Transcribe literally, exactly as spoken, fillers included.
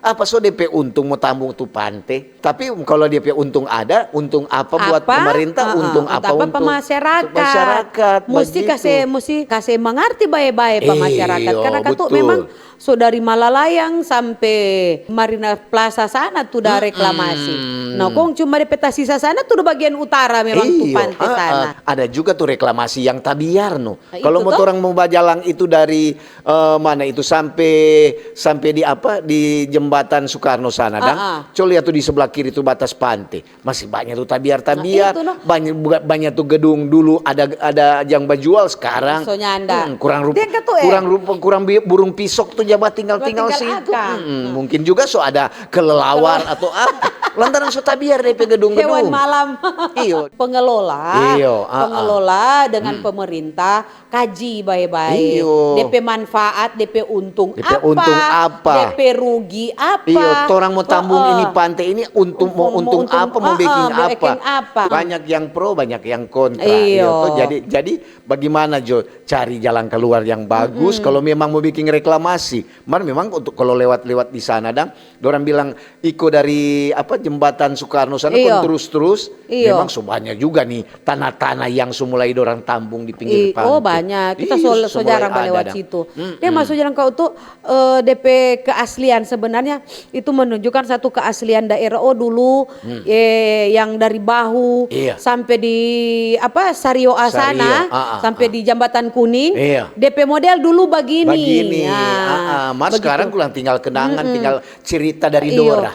Apa so depe untung mo tambung tu pante? Tapi kalau depe untung ada, untung apa buat Apa? pemerintah, Ah, ah, untung untuk apa apa untuk, pe masyarakat? untuk masyarakat? Musti Begitu. kase, musti kase mangarti bae-bae pa masyarakat. Iyo, Karena katu betul. memang so dari Malalayang sampe Marina Plaza sana tu da reklamasi. Nah, kong cuma depe tasisa sana tu da bagian utara memang tu Iyo, pante ah, sana. ah. Ada juga tu reklamasi yang tabiar no. Ah, Kalau itu mo toh. torang mo bajalang itu dari eh, mana itu sampe sampe di apa, di jembatan Soekarno sana, dang. Ah, ah. Coba lihat tu di sebelah kiri tu batas pante, masih banyak tu tabiar-tabiar, Nah, itu no. banyak buka- banyak tu gedung dulu ada ada yang bajual sekarang. So nyanda. Hmm, kurang rupa, Dia katu, eh. kurang rupa, kurang bi- burung pisok tu jabat tinggal-tinggal Tinggal situ. akang. Hmm, mungkin juga so ada kelelawar atau apa. Lantaran so tabiar depe gedung-gedung. Hewan malam. Iyo. Pengelola. Iyo, ah, ah. Pengelola dengan pemerintah kaji bae-bae. Iyo. Depe manfaat, depe untung Depe apa? untung apa? Depe rugi apa? Iyo, torang mo tambung Heeh. ini pante ini untuk mo Mo untung untung, apa, mo heeh, bikin mo apa? bikin apa? Banyak yang pro, banyak yang kontra. Iyo. Iyo, toh. Jadi jadi bagaimana jo cari jalan keluar yang bagus kalau memang mo bikin reklamasi? Mar memang untuk kalau lewat-lewat di sana, dang, dorang bilang iko dari apa, jembatan Soekarno sana Iyo. kong terus-terus, Iyo. memang so banyak juga nih tanah-tanah yang so mulai dorang tambung di pinggir I- pante. Oh, banyak. Kita Iyo, so, so so mulai jarang ada, lewat dang. Situ. Dia maksud jalan kau tu, eh, depe keaslian sebenarnya itu menunjukkan satu keaslian daerah. Oh, dulu, eh, yang dari Bahu Iya. sampai di apa, Sarioa Sario, sana, ah, ah, sampai ah. di Jambatan Kuning, Iya. depe model dulu bagini. Begini, Ya, ah, ah. Mar begitu. Sekarang kurang tinggal kenangan, tinggal cerita dari Iyo. Dora.